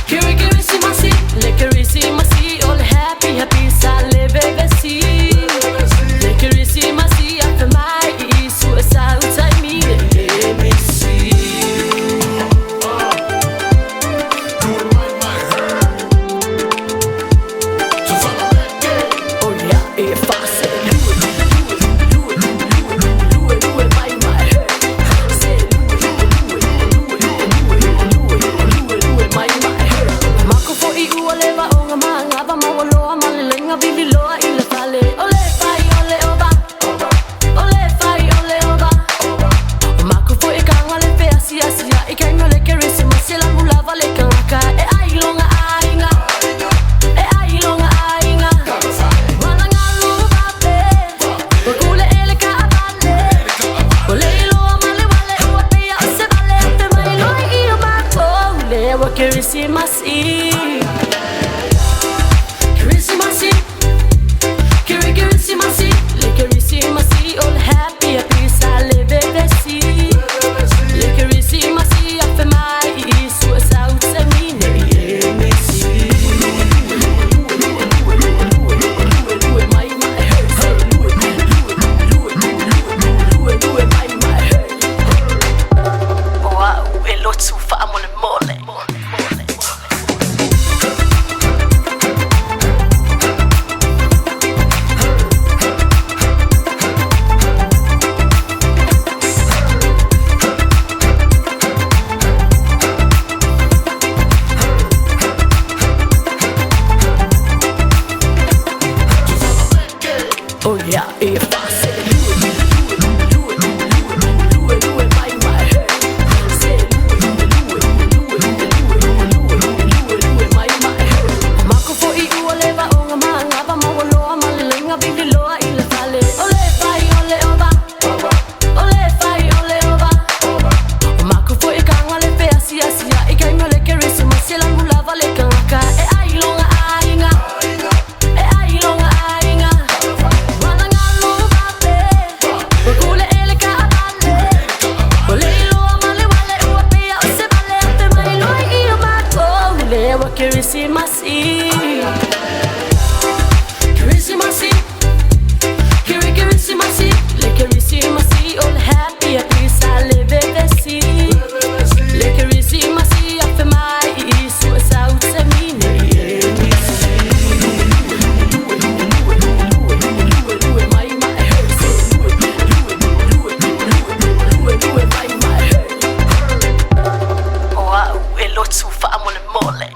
Kiri Kirisimasi, le Kirisimasi, o le happy happy sa le vevesi. Le Kirisimasi a fe mai i su e sa utai mi le emesi. Oh yeah, e fa se lue lue lue lue lue mai mai hey. Se lue lue lue lue lue lue mai mai hey. Mako fo i ua le va o ngā manga va maua loa ma le lenga vili loa i le fale. O le fai o le ova, o le fai o le ova. O mako fo i kanga le fea sia sia i kainga le Kerisimasi la mulava le kangaka e ai longa ainga. E ai longa ainga. Wala ngalu vape, wa kule ele ka avale. O le iloa ma le wale ua pea o se vale a te mai loi i o mākou le ua Kerisimasi. Kerisimasi, Keri Kerisimasi, le Kerisimasi, o le happy happy sa le vevesi. Le Kerisimasi a fe mai i su e sa utse mine i emesi. Lue lue mai mai hey. Say lue lue lue lue lue mai mai hey. O au e lotu wha mole mole. Oh yeah, e fa se lue lue lue lue lue mai mai hey. Se lue lue lue lue lue lue mai mai hey. Mako fo i ua le va o ngā manga va maua loa ma le lenga vili loa i le fale. O le fai o le ova, o le fai o le ova. O mako fo i kanga le fea sia sia i kainga le Kerisimasi la mulava le kangaka e ai longa ainga. E ai longa ainga. Wala ngalu vape, wa kule ele ka avale. O le iloa ma le wale ua pea o se vale a te mai loi i o mākou le ua Kerisimasi. Kerisimasi, Keri Kerisimasi, le Kerisimasi, o le happy happy sa le vevesi. Le Kerisimasi a fe mai i su e sa utse mine i emesi. Lue lue lue lue mai mai hey. Say lue lue lue lue lue mai mai hey. O au e lotu wha mole mole.